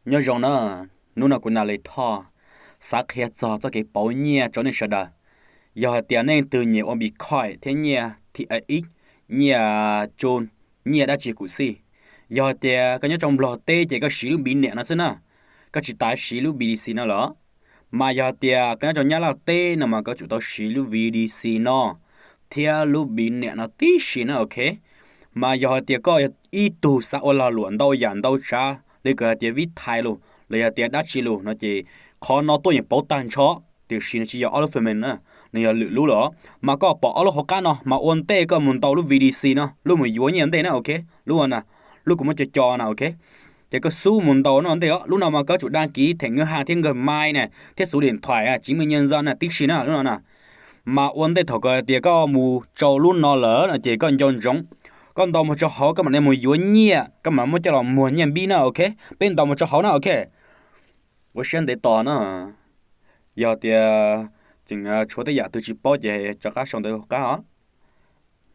Nyob zoo na, hnub no kuv Nas Lis Thoj xav qhia txog txoj kev pauv nyiaj rau nej sawv daws. Yog hais tias nej leej twg nyiam ua Bitcoin thiab nyiaj thib ib, nyiaj tsu, nyiaj dab tsi kuj xij, yog hais tias koj nyob rau Nplog teb ces koj siv lub Binance no xwb na, koj tsis tas siv lub B T C no lawm. Mas yog hais tias koj nyob rau Nyab Laj teb no mas koj tsum tau siv lub B T C no thiab lub Binance no tib si na, ok. Mas yog hais tias koj ib tug xav ua lag luam ntau yam ntau tsav li koj hais tias vib thais los los yog tias dab tsi los no ces qhov no tuaj yeem pauv tag nrho, tiam sis nws tsis yog ob lub femen na, nws yog lwm lub lawm. Mas koj pom ob lub hauv qab no mas ua ntej koj mus ntaus lub B T C no, lub mus yuav nyiaj ntej na, ok. Lub na, lub kuv muab co co na, ok. Ces koj xub mus ntaus no ntej os. Lub no mas koj tsum dag kiv them nkawj haj thiab nkawj mai na, thiab xuv diam thuais tsis muaj nyiaj ntxo na tib si na, lub no na. Mas ua ntej thaum koj hais tias koj mus rau lub no lawm no ces koj nco ntsoov, koj ntaus mus rau hauv koj mam li mus yuav nyiaj, koj mam muab coj los muag nyiaj npib na, ok. Peb ntaus mus rau hauv na, ok. Ua siab ntev tos na. Yog tias tseem tshuav tej yam twg tsis paub ces rov qab sau ntawv qab os.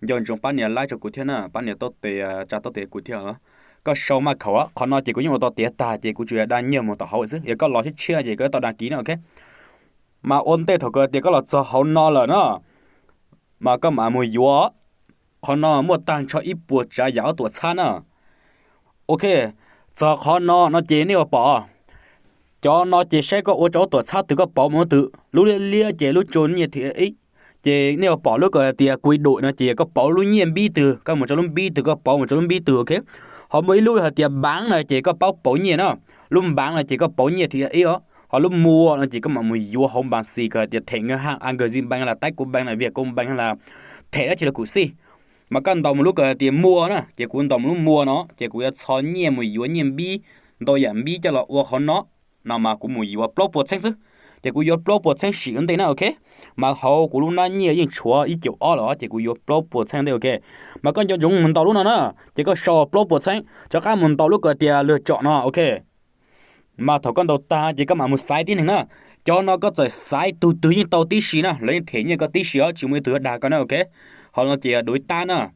Nco ntsoov pab nias like rau kuv thiab na, pab nias taub tes, tsa taub tes kuv thiab. Koj sau maj khaum, qhov no ces kuv yeej ua tau tiav tag ces kuv tsuas yog dag nyiaj mus tom hauv xwb, yog koj los thiab tshiab ces koj tau dag kiv na, ok. Mas ua ntej thaum koj tias koj los txog hauv no lawm na, mas koj mam mus yuav. Qhov no muaj tag nrho ib puas tsav yam ob tuam txhab na. Ok, txog qhov no no ces nej yuav pom, cov no ces saib koj ua rau ob tuam txhab twg koj pauv mus twg, lub liab liab ces lub tsu nyiaj thib ib. Ces nej yuav pom lub koj hais tias kui dum no ces koj pauv lub nyiaj npib twg koj mus rau lub npib twg, koj pauv mus rau lub npib twg, ok. Ho muaj ib lub hais tias npav no ces koj paub pauv nyiaj na, lub npav no ces koj pauv nyiaj thib ib os. Ho lub mua no ces koj mam mus yuav hauv npav xis koj hais tias them nkawj haj, Agribank los Taikubank los Vietcombank los them dab tsi los kuj xij. Mas koj ntaus mus lub koj hais tias mua na, ces kuv ntaus mus lub mua no ces kuv yuav txhos nyiaj mus yuav nyiaj npib, ntau yam npib coj los ua qhov no. No mas kuv mus yuav plaub puas txheeb xwb, ces kuv yuav plaub puas txheeb sim ua ntej na, ok. Mas hauv kuv lub hnab nyiaj yeej tshuav ib caum ob lawm ces kuv yuav plaub puas txheeb ua ntej, ok. Mas koj nco ntsoov mus ntaus lub no na, ces koj sau plaub puas txheeb rov qab mus ntaus lub koj hais tias lwm tsom no, ok. Mas thaum koj ntaus tag ces koj mam mus xaiv tib neeg na. Cov no koj txawm xaiv tus twg yeej tau tib si na, lawv yeej them nyiaj koj tib si os, tsis muaj ib tug yuav dag koj na, ok. Hauv no ces duv tab na.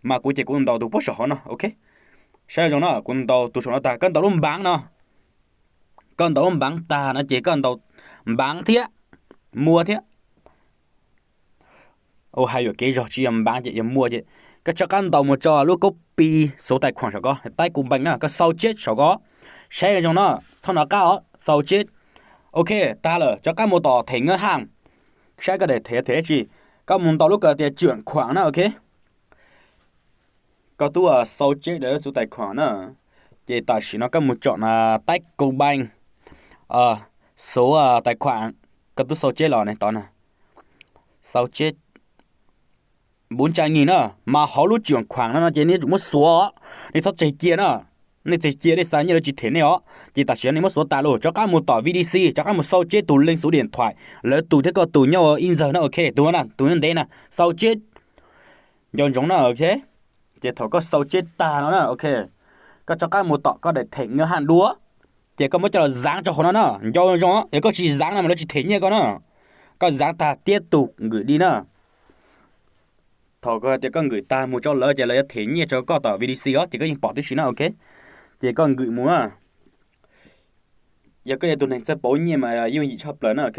Mas kuv ces kuv ntaus tus puab saum hauv no, ok. Saib zoo na, kuv ntaus tus saum no tag, koj ntaus lub npav no. Koj ntaus lub npav tag no ces koj ntaus npav thiab mua thiab. Hais yuam kev zog, tsis yog npav ces yog mua ces koj rov qab ntaus mus rau lub copy số tài khoản saum ko, Taikubank na, koj sau tseb saum ko. Saib zoo na, txhob nov qab os, sau tseb. Ok, tag lawm, rov qab mus tom them nkawj haj, saib koj daim them them dab tsi. Koj mus ntaus lub koj tias chuyển khoản na, ok. Koj twb sau tseb daim số tài khoản na, ces tam sim no koj mus tsom na, Taikubank số tài khoản, koj twb sau tseb los ne tod na, sau tseb bốn trăm nghìn na. Mas hauv lub chuyển khoản no no ces nej tsum muab xuav, nej txhob tseg cia na. Nej tseg cia nej xav nyiaj lawv tsis them nej os. Ces tam sim no nej muab xuav tas los, rov qab mus tom VDC, rov qab mus sau tseb tus link số điện thoại lawv tus thiab koj tus nyob ib ntxawg na, ok, tus no na, tus nyob ntev na, sau tseb. Nco ntsoov na, ok. Ces thaum koj sau tseb tag no na, ok, koj rov qab mus tom koj daim them nkawj haj dua, ces koj muab coj los zav rau hauv no na. Nco zoo, yog koj tsis zav no mas lawv tsis them nyiaj koj na. Koj zav tag tiếp tục gửi đi na. Thaum koj tias koj gửi tag mus rau lawv ces lawv yuav them nyiaj rau koj tom VDC os, ces koj yeej pom tib si na, ok. Ces koj gửi mus na. Yog koj yog tus neeg txawj pauv nyiaj mas yooj yim tshaj plaws na, ok.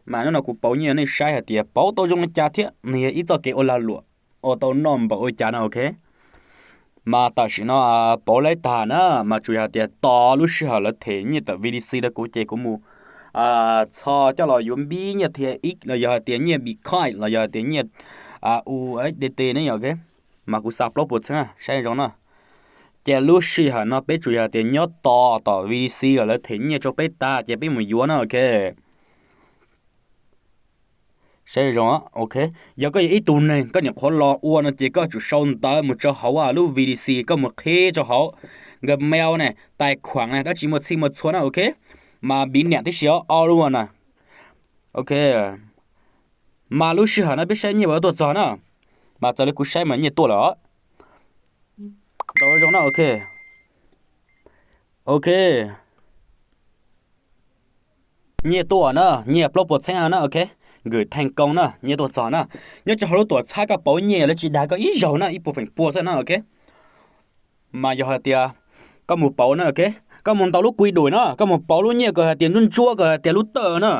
Mas hnub no kuv pauv nyiaj nej saib hais tias pauv tau zoo li cas thiab nws yog ib txoj kev ua lag luam ua tau noj npaum ua cas no, ok. Mas tam sim no pauv laib tag na, mas tsuas yog hais tias tos lub sij hawm lawv them nyiaj tom VDC rau kuv ces kuv mus txhos coj los yuav npib nyiaj thiab ib los yog hais tias nyiaj Bitcoin los yog hais tias nyiaj USDT ne, ok. Mas kuv xa plaub puas txheeb, saib zoo na. Ces lub sij hawm no peb tsuas yog hais tias nyob tos tom VDC lawv them nyiaj rau peb tag ces peb mus yuav na, ok. Saib zoo, ok. Yog koj yog ib tug neeg koj nyuam qhuav los ua no ces koj tsum sau ntawv mus rau hauv lub VDC, koj mus qhib rau hauv Gmail ne, tài khoản ne, dab tsi muaj txhij muaj txhua na, ok. Mas Binance tib si ob lub na, ok. Mas lub sij hawm no peb saib nyiaj puas tuaj txog na. Mas txawm li kuv saib mas nyiaj tuaj lawm. Ntaus zoo na, ok. Ok. Nyiaj tuaj na, nyiaj plaub puas txheeb na, ok. Gửi thành công na, nyiaj tuaj txog na. Nyob rau hauv lub tuam txhab koj pauv nyiaj lawv tsis dag koj ib zaug na, ib puas feem pua xwb na, ok. Mas yog hais tias koj mus pauv na, ok. Koj mus ntaus lub kui dum no, koj mus pauv lub nyiaj kom hais tias ntsuab ntsuab kom hais tias lub tawj na.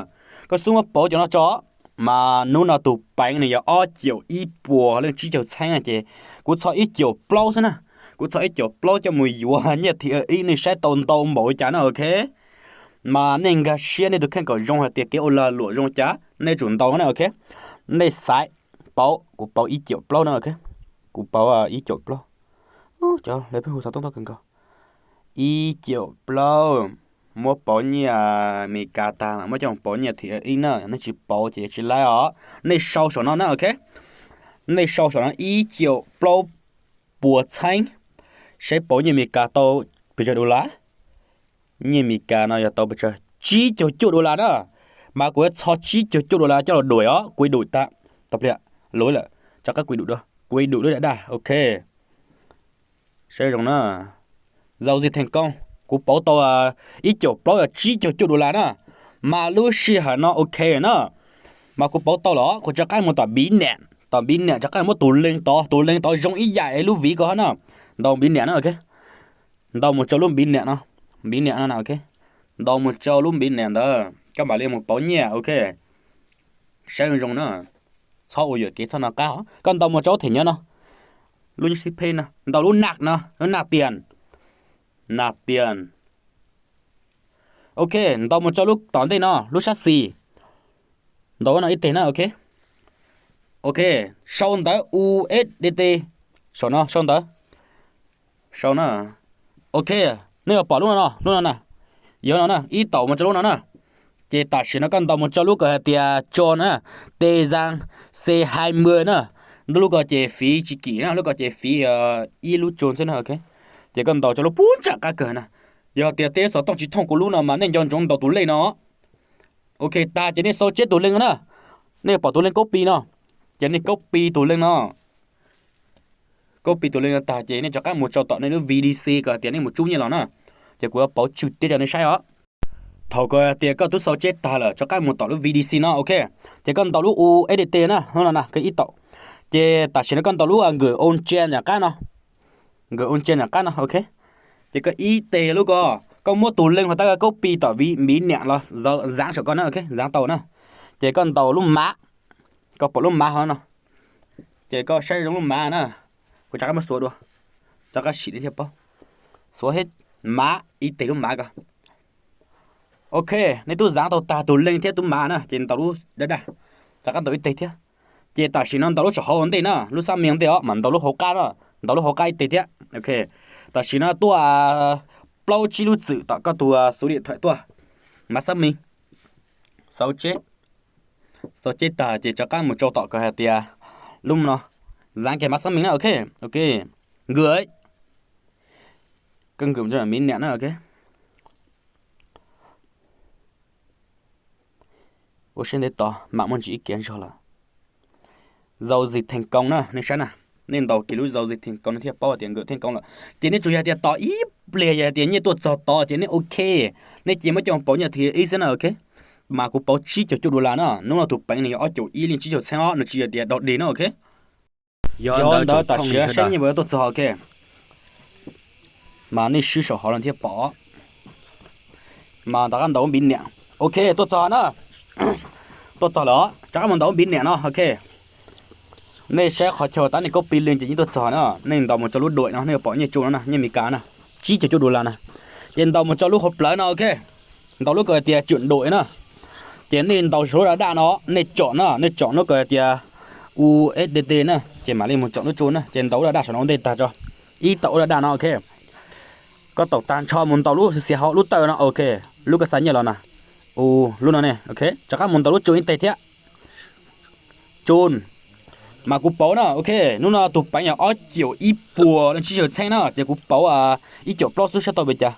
Koj xub muab pauv cov no tso. Mas hnub no tus peev nws yog ob caum ib puas leej tsib caug txheeb na ces kuv txhob ib caum plaub xwb na. Kuv txhob ib caum plaub coj mus yuav nyiaj thim ib, nej saib tau ntau npaum li cas na, ok. Mas nej nkag siab nej tus kheej kom zoo hais tias kev ua lag luam zoo cas nej tsum ntaus na, ok. Nej xaiv pauv, kuv pauv ib caum plaub na, ok. Kuv pauv ib caum plaub. Cov lawv pheej hu xov tooj tuaj kawg nkaus. Ib caum plaub, muab pauv nyiaj Amelikas tag mas muab coj mus pauv nyiaj thim ib na, nej tsis pauv ces tsis laib os. Nej sau saum no na, ok. Nej sau saum no ib caum plaub puas txheeb, saib pauv nyiaj Amelikas tau pes tsawg dollar. Nyiaj Amelikas no yog tau pes tsawg, tsib caug cuaj dollar na. Mas kuv yuav txhob tsib caug cuaj dollar coj los duam os, kuv ib dum tag. Tau pliag, lawm, rov qab kuv ib dum dua, kuv ib dum lub daj daj, ok. Saib zoo na. Zau zis theem koob, kuv pauv tau ib caum plaub yog tsib caug cuaj dollar na. Mas lub sij hawm no ok na. Mas kuv pauv tau los kuv rov qab mus tom npiv niam, tom npiv niam rov qab muab tus leej tod, tus leej tod zoo ib yam lub viv ko na. Ntaus npiv niam na, ok. Ntaus mus rau lub npiv niam no, npiv niam no na, ok. Ntaus mus rau lub npiv niam ntawd koj mam li mus pauv nyiaj, ok. Saib zoo zoo na. Txhob ua yuam kev txhob no qab os. Koj ntaus mus rau lub them nyob no, lub nyob sib phem no, ntaus lub naj no, lub naj tias, naj tias. Ok, ntaus mus rau lub tom ntej no, lub sab xis. Ntaus no ib teg na, ok. Ok, sau ntawv U S D T saum no, sau ntawv. Sau na. Ok, nej yuav pom lub no, lub no na. Yog no na, ib taum mus rau lub no na. Ces tam sim no koj ntaus mus rau lub kom hais tias tso na, T Zang C hai mươi na. Lub ko ces fiv tsis kim na, lub ko ces fiv ib lub tso xwb na, ok. Ces koj ntaus rau lub pub ntsam qab kawg na. Yog tias tej xov tooj tsis thooj kuv lub no mas nej nco ntsoov ntaus tus lej no. Ok, tag ces nej sau tseb tus lej na. Nej pom tus lej copy no, ces nej copy tus lej no. Copy tus lej no tag ces nej rov qab mus rau tom nej lub V D C kom tias nej mus tsub nyiaj los na. Ces kuv yuav pauv tswm tiab rau nej saib os. Thaum koj tias koj twb sau tseb tag lawm rov qab mus tom lub V D C no, ok. Ces koj ntaus lub U S D T na, lub no na, koj ib taum. Ces tam sim no koj ntaus lub nkws on ntsia nram qab no. Nkws on ntsia nram qab no, ok. Ces koj ib teg lub ko, koj muab tus lej hov tab koj copy tom npiv niam los zav saum ko na, ok, zav tau na. Ces koj ntaus lub mav, koj pom lub mav hov no. Ces koj saib zoo lub mav na. Kuv rov qab muab xuav dua, rov qab sim nej thiaj paub. Xuav hib mav ib teg lub mav ko. Ok, nej twb zav tau tag tus lej thiab tus mav na ces ntaus lub daj daj, rov qab ntaus ib teg thiab. Ces tam sim no ntaus lub tsom hauv ntej na, lub xab me ntej os, mas ntaus lub hauv qab na, ntaus lub hauv qab ib teg thiab, ok. Tam sim no tuaj plaub tsib lub txwm tom koj tus xuv dim thaim tuaj, mav xab me, sau tseb, sau tseb tag ces rov qab mus rau tom koj hais tias lub no, zav kiag mav xab me na, ok, ok. Nkws, koj nkws mus rau npiv niam na, ok. Ua siab ntev tos mam muaj ntsis ib kiav zog lawm. Zau zis theej koob na, nej saib na, nej ntaus kiag lub zau zis theej koob no thiaj paub tias nkws theej koob lawm. Ces nej tsuas yog tias tos ib pliag yog tias nyiaj tuaj txog tod ces nej ok, nej cia muab coj pauv nyiaj thim ib xwb na, ok. Mas kuv pauv tsib caug cuaj dollar na, hnub no tus peev nws yog ob caum ib leej tsib caug txheeb os, nws tsis yog tias dog dig na, ok. Yog ntawd tam sim saib nyiaj puas tuaj txog, ok. Mas nej swb saum hov no thiaj pom. Mas rov qab ntaus lub npiv niam. Ok, tuaj txog na. Tuaj txog lawm, rov qab mus ntaus lub npiv niam no, ok. Nej saib qhov chaw tab nej copy link ces yeej tuaj txog na. Nej ntaus mus rau lub duem no nej yuav pom nyiaj tsu no na, nyiaj Meskas na, tsib caug cuaj dollar na. Ces ntaus mus rau lub hauv plawv no, ok. Ntaus lub ko hais tias tswm duem na. Ces nej ntaus saum lub daj daj no, nej tsom na, nej tsom lub ko hais tias U S D T na, ces mam li mus tsom lub tsu na, ces ntaus lub daj daj saum no ua ntej tag tso. Ib taum lub daj daj no, ok. Koj taum tag nrho mus ntaus lub xiav hauv lub tawj no, ok. Lub koj xa nyiaj los na. U, lub no ne, ok. Rov qab mus ntaus lub tsu ib teg thiab. Tsu. Mas kuv pauv na, ok. Hnub no tus peev yog ob caum ib puas leej tsib caug txheeb na, ces kuv pauv ib caum plaub xwb saib tau pes cas.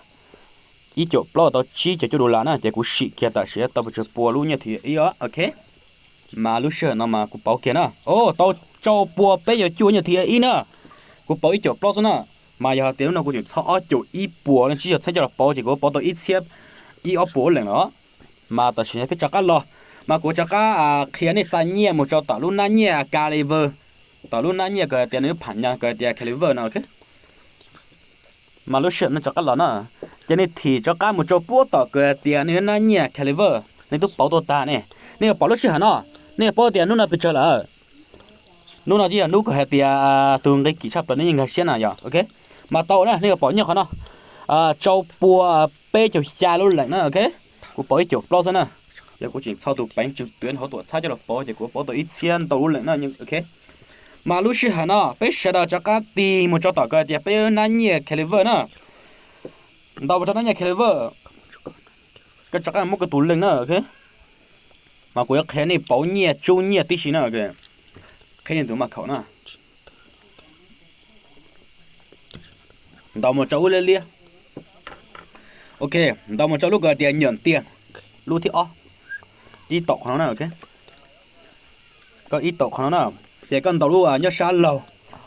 Ib caum plaub tau tsib caug cuaj dollar na, ces kuv sim kiag tam sim tau pes tsawg pua lub nyiaj thim ib os, ok. Mas lub sij hawm no mas kuv pauv kiag na, o, tau rau pua peb caug cuaj nyiaj thim ib na. Kuv pauv ib caum plaub xwb na. Mas yog tias hnub no kuv tseem txhob ob caum ib puas leej tsib caug txheeb coj los pauv ces kuv pauv tau ib txhiab ib ob puas ua leej lawm. Mas tam sim no peb rov qab los, mas kuv rov qab qhia nej xa nyiaj mus rau tom lub nab nyiaj Caliver, tom lub nab nyiaj ko hais tias nws pham nyas ko hais tias Caliver no, ok. Mas lub sij hawm no rov qab los na, Ces nej thim rov qab mus rau puab tom kws tias nej nab nyiaj Caliver, nej tub pauv tuaj tag ne, nej yuav pom lub sij hawm no, nej yuav paub tias hnub no pes tsawg lawm. Hnub no twb yog hnub kws hais tias tus nqi kim tshaj plaws nej yeej nkag siab na yog, ok. Mas tau na, nej yuav pom nyiaj qhov no, rau pua peb caug xya lub leem na, ok. Kuv pauv ib caum plaub xwb na, yog kuv tseem txhob tus peev tswv tuav hauv tuam txhab coj los pauv ces kuv pauv tau ib txhiab ntau lub leem na, ok. Mas lub sij hawm no peb sawv daws rov qab tig mus rau tom kws tias peb nab nyiaj Caliver na. Ntaus mus rau nab nyiaj Caliver, koj rov qab muab koj tus link na, ok. Mas kuv yuav qhia nej pauv nyiaj tsub nyiaj tib si na, ok. Qhia nej tus maj khaum na. Ntaus mus rau ub liab liab. Ok, ntaus mus rau lub kws tias nyam tiag, lub thib ob, ib taum qhov no na, ok. Koj ib taum qhov no na, ces koj ntaus lub nyob sab laug,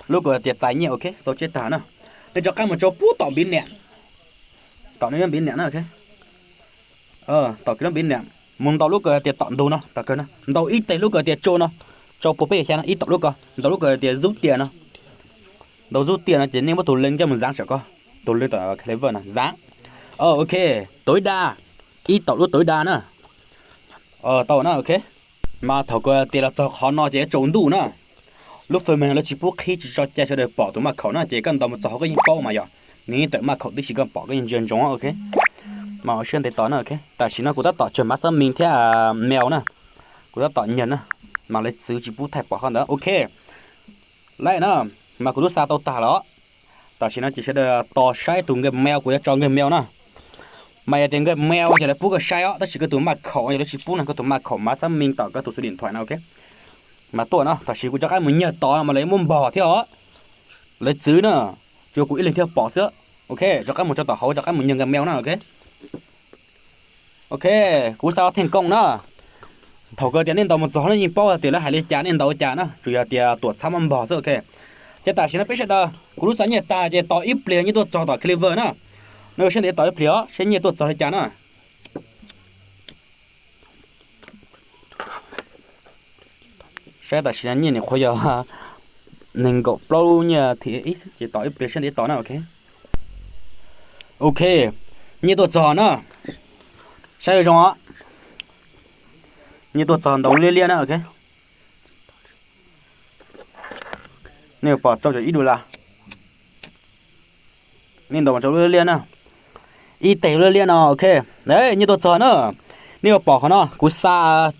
lub kws tias txais nyiaj, ok, txaus tseb tag na. Nej rov qab mus rau puag tom npiv niam, tom nej npiv niam na, ok. Tom kws npiv niam, mus ntaus lub kws tias tom ntug no, tom kawg na, ntaus ib teg lub kws tias tsua no, rau pua peb xya no, ib taum lub ko, ntaus lub kws tias zub tias no. Ntaus zub tias no ces nej muab tus link coj mus zav saum ko, tus link tom Caliver no zav. Ok, tau ib da, ib taum lub tau ib da na. Tau na, ok. Mas thaum kws tias los txog qhov no ces yuav tsaus ntuj na. Lub fwj me lawv tsis pub qhib tsis tso cai sawv daws pom tus maj khaum na, ces koj ntaus mus txog hauv koj yeej paub mas yog nws yeej tawm maj khaum tib si, koj pom koj yeej ntsia ntsoov, ok. Mas ua siab ntev tos na, ok. Tam sim no kuv tab tom tsawg mav xab mis thiab mail na, kuv tab tom nyag na, mas lawv txwv tsis pub thaij pom qhov ntawd, ok. Lawm na, mas kuv twb xa tau tag lawm. Tam sim no ces sawv daws tos saib tus Gmail, kuv yuav tso Gmail na. Mas yog tias Gmail ces lawv pub koj saib os, tab sis koj tus maj khaum ces lawv tsis pub na, koj tus maj khaum mav xab mis tom koj tus xuv dim thuam na, ok. Mas tuaj no, tam sim kuv rov qab mus nyag tod mas lawv yuav muab npog thiab os. Lawv txwv na, tsuas kuv ib leeg thiaj pom xwb. Ok, rov qab mus rau tom hauv, rov qab mus nyag Gmail na, ok. Ok, kuv xa theej kooj na. Thaum kawg tias nej ntaus mus txog nej yeej paub tias lawv hais li cas, nej ntaus li cas na, tsuas yog tias tuam txhab muab npog xwb, ok. Ces tam sim no peb sawv daws, kuv lub xa nyiaj tag ces tos ib pliag nyiaj tuaj txog tom Caliver na. Nej ua siab ntev tos ib pliag os, seb nyiaj tuaj txog li cas na. Saib tam sim no nyiaj nim qhuav yog nees nkaum plaub nyiaj thiab ib xwb, ces tos ib pliag seb ntev tos na, ok. Ok, nyiaj tuaj txog na. Saib zoo os. Nyiaj tuaj txog ntau liab liab na, ok. Nej yuav pom rau cov ib dollar. Nej ntaus rau liab liab na. Ib teg liab liab no, ok. Nyiaj tuaj txog na. Nej yuav pom qhov no, kuv xa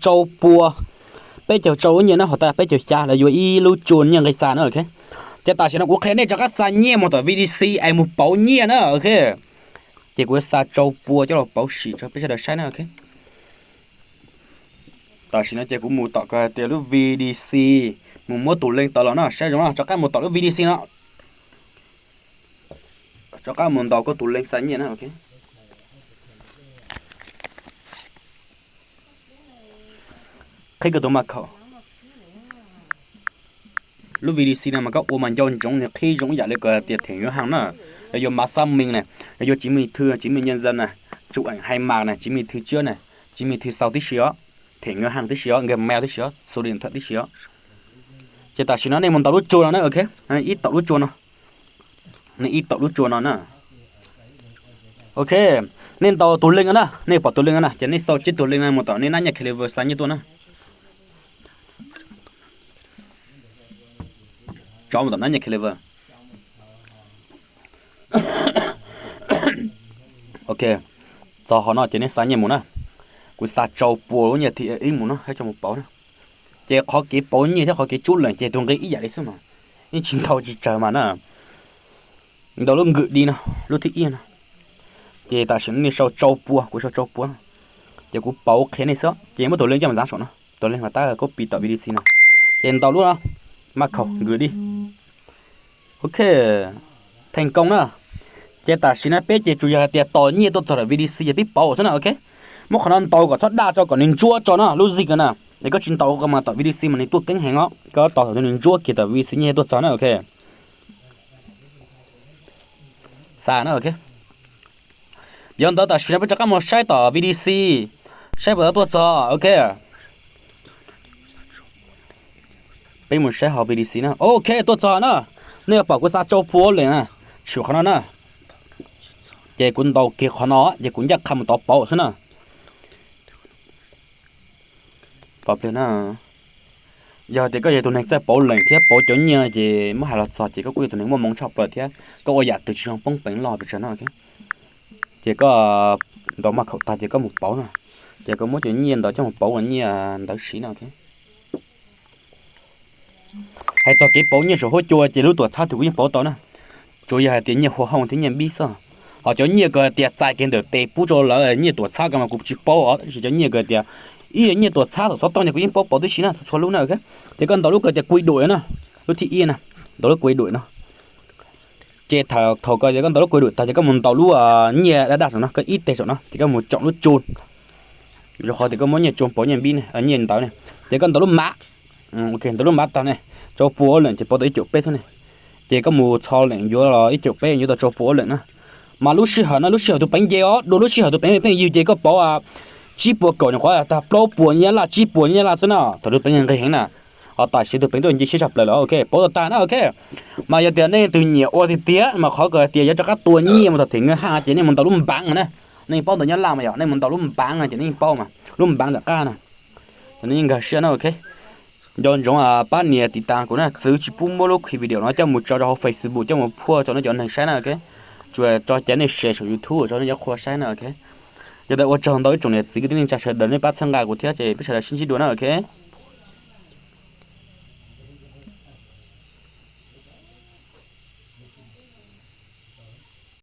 rau pua peb caug rau lub nyiaj na, hos tas peb caug xya lawv yuav ib lub tsua nyiaj nqi xa na, ok. Ces tam sim no kuv qhia nej rov qab xa nyiaj mus tom V D C es mus pauv nyiaj na, ok. Ces kuv xa rau pua coj los pauv sim rau peb sawv daws saib na, ok. Tam sim no ces kuv mus tom kag tias lub V D C, mus muab tus link tawm los no, saib zoo no, rov qab mus tom lub V D C no. Rov qab mus ntaus koj tus link xa nyiaj na, ok. Qhib koj tus maj khaum. Lub V D C no mas koj ua mas nco ntsoov nws qhib zoo ib yam li kag tias thẻ ngân hàng na, yog yuav mã xác minh na, yog yuav chứng minh thư, chứng minh nhân dân na, chủ ảnh hai mặt na, chứng minh thư trước na, chứng minh thư sau tib si os, thẻ ngân hàng tib si os, Gmail tib si os, số điện thoại tib si os. Ces tam sim no nej mus ntaus lub tsua no na, ok, ib taum lub tsua no, nej ib taum lub tsua no na. Ok, nej ntaus tus link no na, nej pom tus link no na, ces nej sau tsib tus link no mus tom nej nab nyiaj Clever xa nyiaj tuaj na. Tso mus tom nab nyiaj Clever. Ok, txog qhov no ces nej xa nyiaj mus na. Kuv xa rau pua lub nyiaj thib ib mus no, ib co mus pauv na. Ces qhov kev pauv nyiaj thiab qhov kev tsub lees ces tus nqi ib yam li xwb mas, yeej tsis ntau tsis tsawg mas na. Ntaus lub nkws di no, lub thib ib no. Ces tam sim no nej sau rau pua, kuv sau rau pua. Ces kuv pauv qhia nej xwb, ces muab tus link coj mus zav saum no, tus link mas tab copy tom V D C no. Ces ntaus lub no, maj khaum nkws di. Ok, thành công na. Ces tam sim no peb ces tsuas yog hais tias tos nyiaj tuaj txog tom V D C ces pib pauv xwb na, ok. Muab qhov no ntaus kom txhob daj tso kom nws ntsuab tso na, lub zig no na. Es koj tsis ntaus mas tom V D C mas nws tuaj keeb heev os, koj tos thaum nws ntsuab kiag tom V D C nyiaj tuaj txog na, ok. Xa na, ok. Yog ntawd tam sim no peb rov qab mus saib tom V D C, saib puas tuaj txog, ok. Peb mus saib hauv V D C na, ok, tuaj txog na. Nej yuav pom kuv xa rau pua lawm na, tshwm qhov no na. Ces kuv ntaus kiag qhov no ces kuv ncaj qha mus tov pauv xwb na. Tos pliag na. Yog tias koj yog tus neeg txawj pauv leem thiab pauv cov nyiaj ces muab hais los txog ces koj kuj yog tus neeg muaj hmoo tshaj plaws thiab koj ua yam twg tsis zoo poob peev loj pes tsawg no. Ces koj ntaus maj khaum tag ces koj mus pauv no, ces koj muab cov nyiaj ntawd coj mus pauv ua nyiaj ntawv siv no. Hais txog kev pauv nyiaj saum huab cua ces lub tuam txhab twg kuj yeej pauv tau na, tsuas yog hais tias nyiaj hua hooj thiab nyiaj npib xwb. Ho cov nyiaj kawg tias txais kiag ntawm tes pub rau lawv nyiaj tuam txhab ko mas kuv tsis paub os, tab sis cov nyiaj kawg tias ib yam nyiaj tuam txhab thaum xov tooj no kuv yeej paub pauv tib si na, txhua lub na. Ces koj ntaus lub kawg tias kui duim na, lub thib ib na, ntaus lub kui duim no. Ces thaum kawg tias koj ntaus lub kui duim tag ces koj mus ntaus lub nyiaj daj daj saum no, koj ib teg saum no ces koj mus tsoom lub tsu, rau qhov tias koj muab nyiaj tsu pauv nyiaj npib, nyiaj ntawv ne. Ces koj ntaus lub mav, ntaus lub mav tag ne, rau pua ua leem ces pauv tau ib caum peb xwb ne. Ces koj mus txho leem yuav los ib caum peb yuav tau rau pua ua leem na. Mas lub sij hawm no lub sij hawm tus peev nce os, dua lub sij hawm tus peev pheej yws ces koj pauv tsib puas kaum nyuam qhuav tag plaub puas nyab laj, tsib puas nyab laj xwb na, thaum tus peev nqis heev na. Ho tam sim tus peev tuaj nce siab tshaj plaws lawm, ok, pauv tau tag na, ok. Mas yog tias nej leej twg nyiam ua tiag tiag mas qhov kawg tias yuav rov qab tua nyiaj mus tom them nws haj ces nej mus ntaus lub npav na. Nej paub ntaus nyab laj mas yog nej mus ntaus lub npav ces nej yeej paub mas lub npav tom qab na. Ces nej yeej nkag siab na, ok. Nco ntsoov pab nias tiv tas kuv na, txwv tsis pub muab lub video no coj mus tso rau hauv Facebook coj mus phuaj rau nej cov neeg saib na, ok. Tsuas tso cov nej share saum YouTube rau nej cov qhua saib na, ok. Yog li ntawd ua tsaug ntau ib tsoom niam txiv kwv tij neej tsa sawv daws nej pab txhawb nqa kuv thiab ces peb sawv daws sib ntsib dua na, ok.